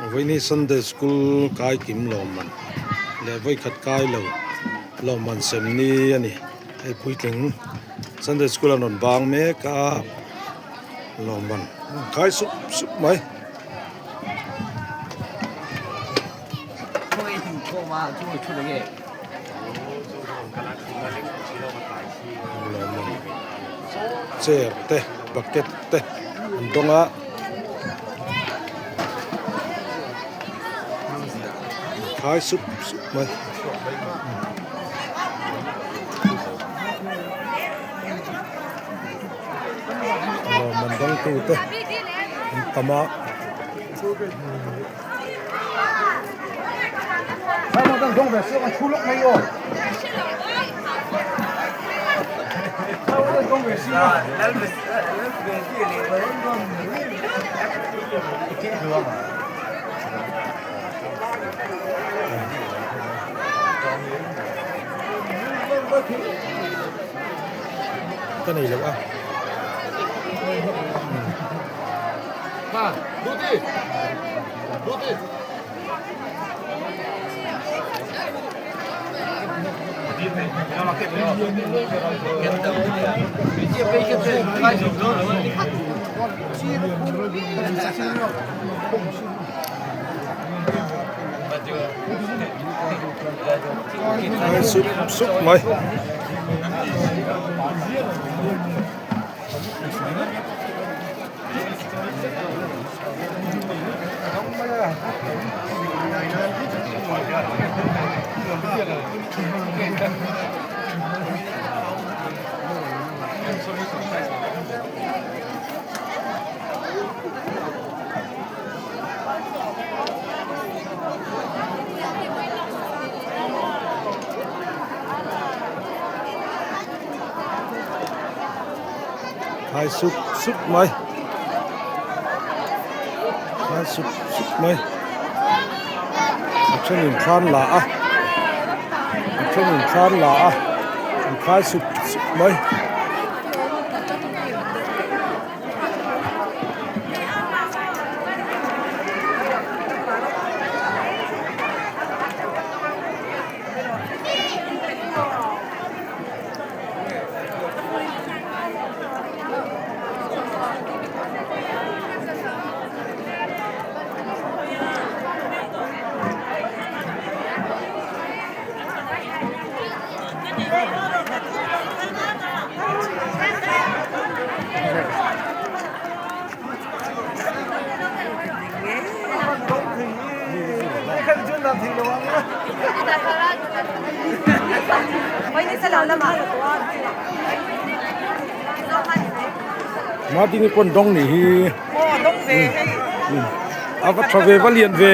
Vawiini Sunday School kai kim lawmman leh vawikhat kai lo lawmman sem ni a ni. Hei puitling Sunday School an rawn bang mek a lawmman an khai sup sup mai. Chair te bucket te an dawng a. Khai sup sup mai. Lawmman dawngtu te an tam a. Ka nei lo a. Sup sup mai. Khai sup sup mai khai sup sup mai a thenin thlan la a a thenin thlan la a an khai sup sup mai. Madingi pawn dawng nih hi a va tha ve va lian ve.